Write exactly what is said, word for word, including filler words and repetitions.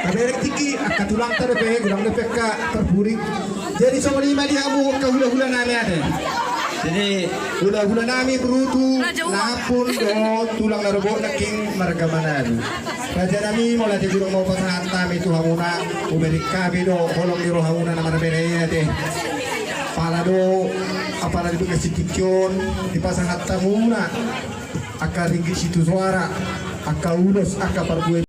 Taberek tingki angka tulangta dope, godang dope angka parpudi. Jadi songon i ma di hamu angka hulahula nami ate. Jadi hulahula nami, berutu, lapun dohot tulang na robot nangkin marga Manalu. Raja nami, molo ate godang mau pasahat hami tu hamuna, huberek hami do holong ni rohamuna na marbere i ate. Pala do, apala di bagas sitingki on dipasahat hamuna angka ringgit sitio soara, angka ulos, angka parbue